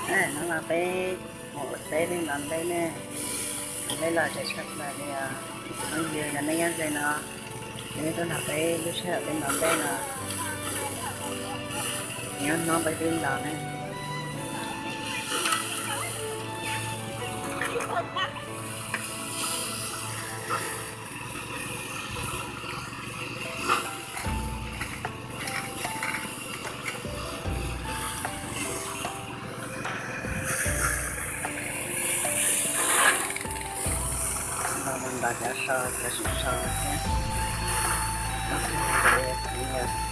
Hnub no peb mus ua teb peb ntaus nplej ne, ntaus nplej los tseem tshaj plaws li os. Phooj ywg, yog nej nyob ze no, nej tuaj nrog peb lub sij hawm peb ntaus nplej no, nyob hnub peb twb ntaus ne. Ntaus cov sau, cov sim sau thiab.